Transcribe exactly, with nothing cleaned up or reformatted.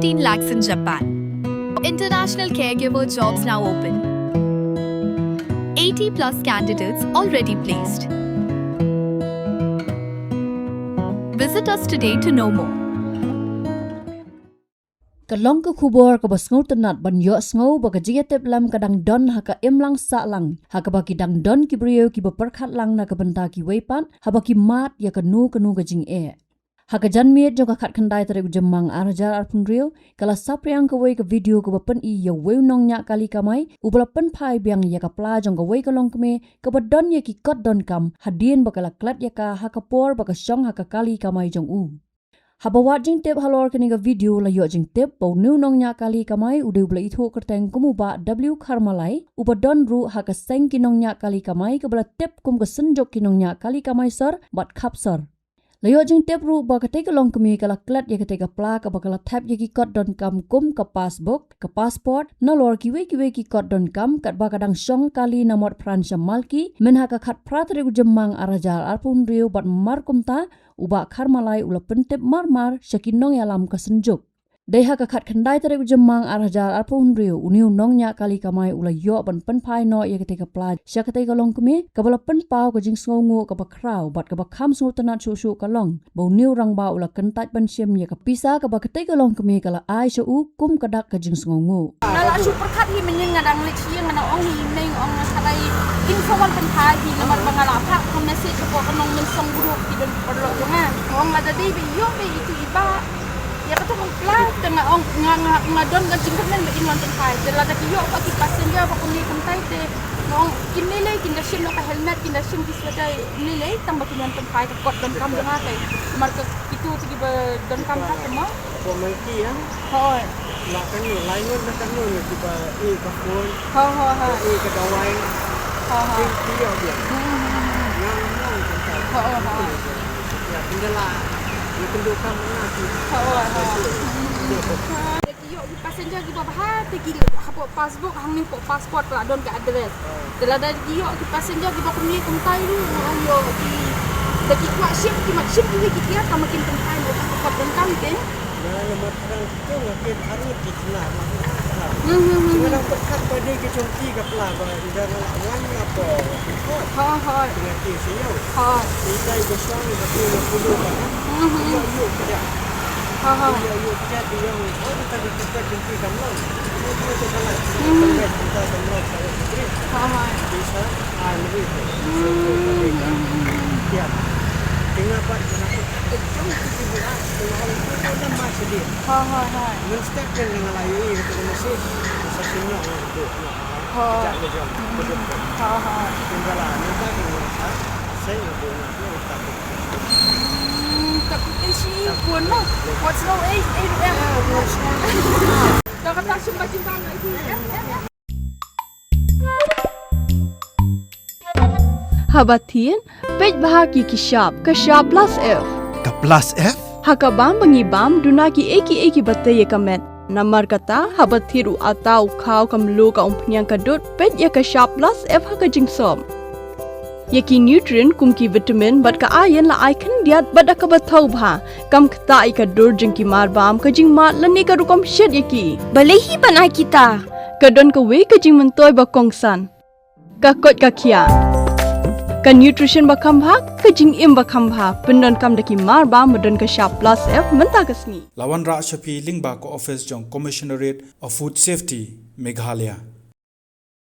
Fifteen lakhs in Japan. International caregiver jobs now open. Eighty plus candidates already placed. Visit us today to know more. Ka long ka khubor kaba sngewtynnat ban ïohsngew ba ka jingïatiplem ka dang don ha ka imlang sahlang, ha kaba ki dang don ki briew kiba pyrkhat lang na ka bynta kiwei pat, haba ki mad ïa kano kano ka jingeh. Ha ka janmiet jong ka khatkhyndai tarik u Jymmang ar hajar arphew hynriew, ka la saphriang kawei ka video kaba pyni ïa uwei u nongñiah kali kamai uba la pynphai biang ïa ka pla jong kawei ka longkmie kaba don ïa ki kot donkam hadien ba ka la klet ïa ka ha ka por ba ka shong ha ka kali kamai jong u. Haba wad jingtip halor kane ka video, la ïoh jingtip ba une u nongñiah kali kamai u dei uba la ithuh kyrteng kum u Bah W Kharmalai, uba don ruh ha ka seng ki nongñiah kali kamai kaba la tip kum ka Synjuk ki Nongñiah Kali Kamai Sor bad Khap Sor. La ïoh jingtip ruh ba katei ka longkmie ka la klet ïa katei ka pla kaba ka la thep ïa ki kot donkam kum ka passbook, ka passport, nalor kiwei kiwei ki kot donkam, katba ka dang shong kali na Motphran Shamalki, mynha ka khatphra tarik u Jymmang ar hajar arphew hynriew bad mar kumta, u Bah Kharmalai u la pyntip marmar sha ki nongïalam ka Synjuk. Dei ha ka khatkhyndai tarik u Jymmang ar hajar arphew hynriew, une u nongñiah kali kamai u la ïoh ban pynphai noh ïa katei ka pla sha katei ka longkmie, kaba la pynpaw ka jingsngewnguh kaba khraw bad kaba kham sngewtynnat shuh shuh ka long ba une u rangbah u la kyntait ban shim ïa ka pisa kaba katei ka longkmie ka la ai sha u kum ka dak ka jingsngewnguh. Nga la shu pyrkhat hi mynnin, nga dang leit sha ïing, nga dang ong hi mynnin, ong nga sa dei kin sa wan pynphai hi, namar ba nga la phah ka message hapoh ka nongmynsong group ki don paralok jong nga. Ong nga da dei ba ïoh ba itu i Bah ïa kata ka pla, te nga ong nga, nga, nga don ka jingkyrmen ba in wan pynphai. Te lada ki ïoh ba ki passenger ba kumne kumtai, te nga ong kin lei lei, kin da shim noh ka helmet, kin da shim ki sweater lei lei, tang ba kin wan pynphai ka kot donkam jong nga, te namar ka kitu te kiba donkam ha te mo. Ko monkey, ya? Hooid. La katno, lai ngut la katno ne kiba ïeh ka phone. Hooid, hooid, hooid. Ïeh ka dawai. Hooid, hooid. Ki, ki ïoh biang. Hmm, hmm, hmm. Nga ngam ong kumta. Hooid, hooid. Ya, pynjah la. Ïa kynduh kam nga ki. Hooid, hooid. Ïa ki ïoh ki passenger kiba bha te ki hapoh passbook, hangne hapoh passport la don ka address. Te lada ki ïoh ki passenger kiba kumne kumtai ruh, nga ong ïoh ki, da ki kwah shim, ki mat shim kiwei ki tiar, tang ba kin pynphai noh ka kot donkam te. Nga, nga mat phrang kito, nga kit arngut ki tnat, nga mat phrang. Hmm, hmm, hmm, hmm. Nga dang pyrkhat ba dei ki jong ki ka pla ba ida nga la wan na ko. Hooid, hooid. Nga kit sha ïew. Hooid. Ita i ba shong i ba kit na pulu ba. Hmm, hmm. Ïoh, ïoh, kit. Hooid, hooid. Ïoh, ïoh, kit, ïoh. Oh, kita di kita jong ki kam long. Kita, kita, kita, kita, kita, kita, kita, kita, kita, kita, Hooid, hooid. Pisa, ah, lebih. Hmm, hmm, hmm, hmm. Ya. Tengah pat, tengah pat. Jong ki, ki, ki, ah, tengah orang tu, tu, tu, mas, dia. Hooid, hooid, hooid. Ngan step kan dengan layu, eh, kata mesti. Masa sini, oh, tu, oh, ah. Hooid. Kita le jong, betul, betul. Hooid, hooid. Tinggal lah, nanti kita, saya nak buat, nak buat, tak buat. Hmm, tak buat, eh, si, buat, no. What's no, eh, eh, eh. Ya, what's no. Dah kata, sumpah cinta, eh, eh, eh, eh. Haba thied, peit bha ïa ki shap, ka shap plus F. Ka plus F? Ha ka bam ba ngi bam, duna kiei kiei kiba tei ïa ka met. Namar kata, haba thied u atta, u khaw, ka mluh, ka umphniang, ka dud, peit ïa ka shap plus F ha ka jingsop. Ïa ki nutrient kum ki vitamin bad ka iron la ai khyndiat bad da kaba thaw bha. Kam ktah ïa ka dur jong ki marbam, ka jingmad lane ka rukom shet ïa ki. Balei hi ban ai kita? Ka don kawei ka jingmyntoi ba kongsan. Ka koit ka khiah. Ka nutrition ba kham bha, ka jingim ba kham bha. Pyndonkam da ki marbam ba don ka shap plus F mynta ka sngi. La wanrah sha phi lyngba ka office jong Commissionerate of Food Safety, Meghalaya.